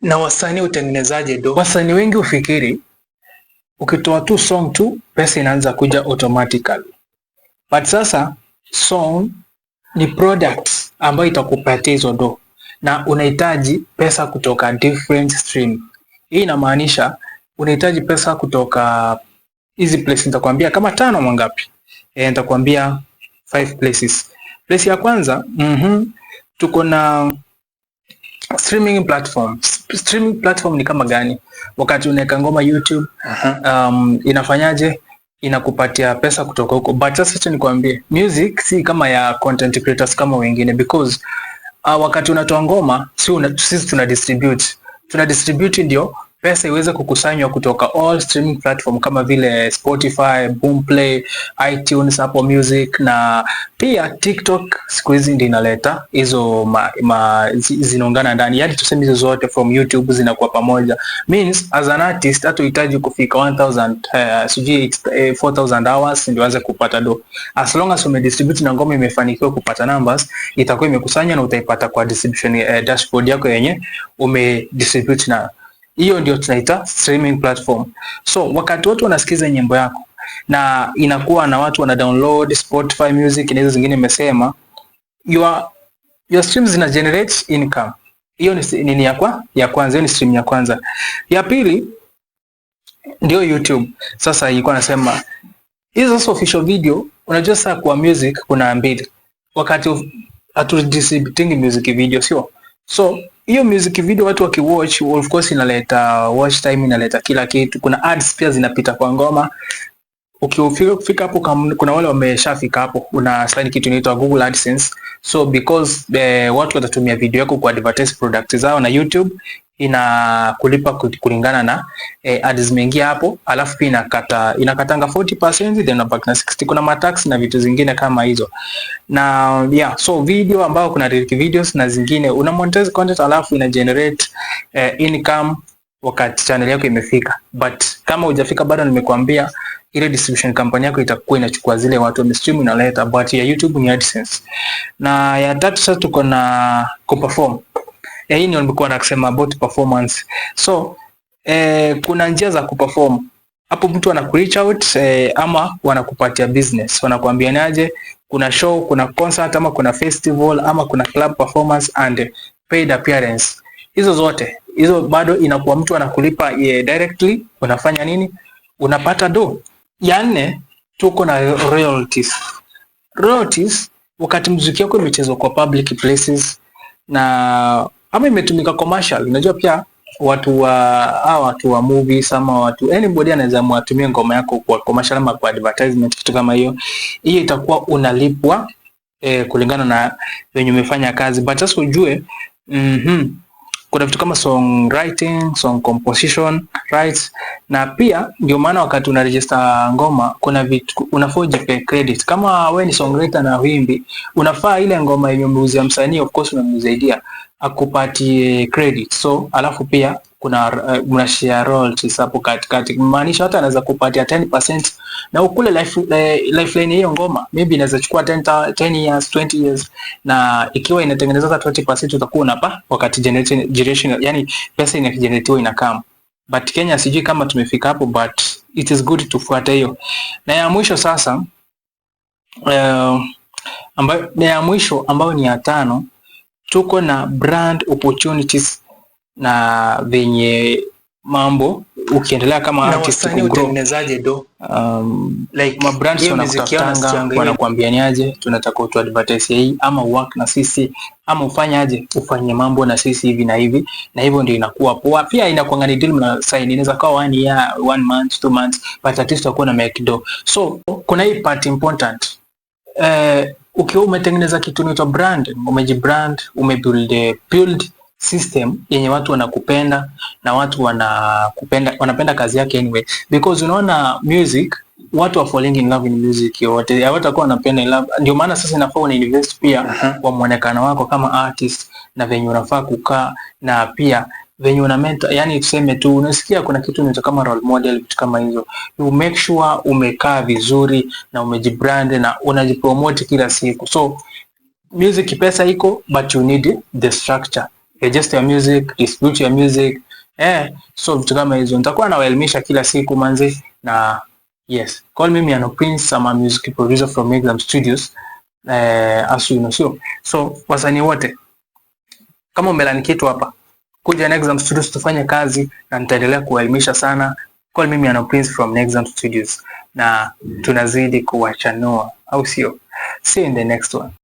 Na wasanii hutengenezaje do? Wasanii wengi hufikiri ukitoa tu song tu pesa inaanza kuja automatically, but sasa song ni product ambayo itakupatia hizo do na unahitaji pesa kutoka different stream. Hii inamaanisha unahitaji pesa kutoka hizi place, nitakwambia kama tano mangapi? Nitakwambia five places. Place ya kwanza, tuko na streaming platform. Streaming platform ni kama gani? Wakati unaweka ngoma YouTube, inafanyaje? Inakupatia pesa kutoka huko. But sasa acha nikwambie, music si kama ya content creators kama wengine because wakati unatoa ngoma si sisi tuna distribute. Tuna distribute ndio pesa iweze kukusanywa kutoka all streaming platform kama vile Spotify, Boomplay, iTunes, Apple Music na pia TikTok. Siku hizi ndio inaleta hizo zinaungana ndani, yani tuseme hizo zote from YouTube zinakuwa pamoja. Means as an artist hata uhitaji kufika 1000 sijui 4000 hours ndio uanze kupata do. As long as umedistribute na ngoma imefanikiwa kupata numbers, itakuwa imekusanya na utaipata kwa distribution dashboard yako yenye umedistribute nayo. Hiyo ndio tunaita streaming platform. So wakati watu wanasikiza nyimbo yako na inakuwa na watu wana download Spotify Music na hizo zingine imesema, your streams zina generate income. Hiyo ni nini ya kwanza, hiyo ni stream ya kwanza. Ya pili ndio YouTube. Sasa ilikuwa nasema hizo sasa official video, unajua sasa kwa music kuna mbili. Wakati hatu distributing music video, sio? So hiyo music video watu wakiwatch, of course inaleta watch time, inaleta kila kitu. Kuna ads pia zinapita kwa ngoma. Ukifika hapo, kuna wale wameshafika hapo, una sign kitu inaitwa Google AdSense. So because watu watatumia video yako ku advertise product zao na YouTube inakulipa kulingana na ads zimeingia hapo, alafu pia inakatanga 40% then unabaki na 60. Kuna matax na vitu zingine kama hizo na yeah, so video ambao kuna lyric videos na zingine una monetize content alafu ina generate income wakati channel yako imefika. But kama hujafika bado, nimekuambia ile distribution company yako itakuwa inachukua zile watu wamestream inaleta, but ya YouTube ni AdSense. Na ya tatu sasa tuko na kuperform. Hii ndio nimekuwa nakisema about performance. So kuna njia za kuperform hapo, mtu anaku reach out ama wanakupatia business, wanakuambia niaje, kuna show, kuna concert ama kuna festival ama kuna club performance and paid appearance. Hizo zote hizo bado inakuwa mtu anakulipa directly, unafanya nini? Unapata do. Ya nne tuko na royalties. Royalties, wakati muziki wako imechezwa kwa public places na ama imetumika commercial. Unajua pia watu wa hawa watu wa movies ama watu anybody anaweza mwatumia ngoma yako kwa commercial ama kwa advertisement, kitu kama hiyo, hiyo itakuwa unalipwa kulingana na venye umefanya kazi. But sasa ujue kuna vitu kama songwriting, song composition rights, na pia ndio maana wakati una register ngoma kuna vitu unafaa ujipe credit. Kama we ni songwriter na huimbi, unafaa ile ngoma yenye umeuzia msanii, of course unamsaidia akupatie credit. So alafu pia kuna mna share royalties hapo katikati, maanisha hata anaweza kupatia 10% na ukule lifeline hiyo ngoma maybe inaweza chukua 10 years, 20 years, na ikiwa inatengeneza hata 20% utakuwa unapa wakati generation, yani pesa inageneratiwa inakam. But Kenya sijui kama tumefika hapo, but it is good tufuate hiyo. Na ya mwisho sasa, ambayo na ya mwisho ambayo ni ya tano, tuko na brand opportunities na venye mambo ukiendelea kama Na artist wasanii kugrow, hutengenezaje do? Like mabrands Hiyo muziki yao wanakutafutanga, nasikianga hiyo. Wanakuambia niaje, tunataka utu advertise hii ama work na sisi ama ufanye aje, ufanye mambo na sisi hivi na hivi na hivyo, ndio inakuwa poa. Pia inakuwa ni deal mna sign, inaweza kuwa one year, one month, 2 months, but at least utakuwa na make do. So kuna hii part important, ukiwa umetengeneza kitu inaitwa brand, umejibrand, umebuild build system yenye watu wanakupenda na watu wanakupenda, wanapenda kazi yake anyway, because unaona music, watu are falling in love in music yote, hawatakuwa wanapenda in love. Ndio maana sasa inafaa una invest pia kwa muonekano wako kama artist na venye unafaa kukaa na pia venye una mentor, yani tuseme tu unasikia kuna kitu inaitwa kama role model, vitu kama hizo. You make sure umekaa vizuri na umejibrand na unajipromote kila siku. So music pesa iko, but you need the structure. Register your music, distribute your music. So vitu kama hizo nitakuwa nawaelimisha kila siku manze, na yes, call me Miano Prince, I'm a music producer from Exam Studios. As you know, so wasanii wote, kama umelearn kitu hapa, kuja Nexam Studios tufanye kazi na nitaendelea kuwaelimisha sana. Call me Miano Prince from Nexam Studios, na tunazidi kuwachanua, au sio? See you in the next one.